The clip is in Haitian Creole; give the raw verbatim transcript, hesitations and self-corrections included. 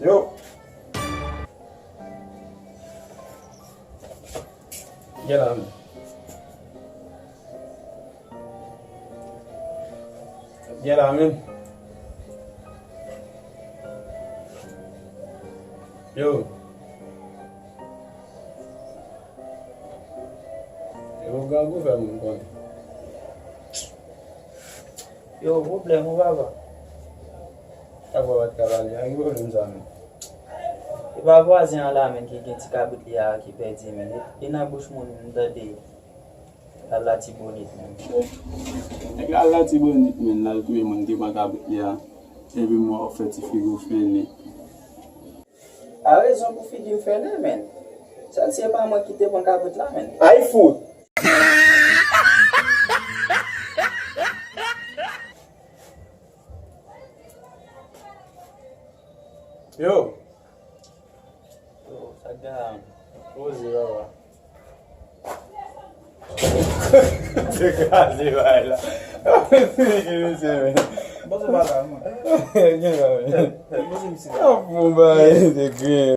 Yo. Gen la menm. Gen la menm. Yo. Yo, grangou fè moun konnen. Yo, pwoblèm ou papa. Papa pa t ka pale, a ki pwoblèm sa menm? E pa vwazen an la menm ki gen ti kabrit li a ki pèdi menm. E, e nan bouch moun m tande l al Latibonit menm. Nèg la al Latibonit menm, l al touye moun ki pran kabrit li a. Epi mwen w ap fè ti figi w fennen. A rezon pou figi m fennen menm. Sèl si e pa mwen ki te pran kabrit la menm. Ay fout! Yo. Yo, sa k gen la menm? Poze papa. Se kraze bay la. Figi misye menm. Poze pa la mwen. Gen la menm. Poze misye. Bon bay, se gren.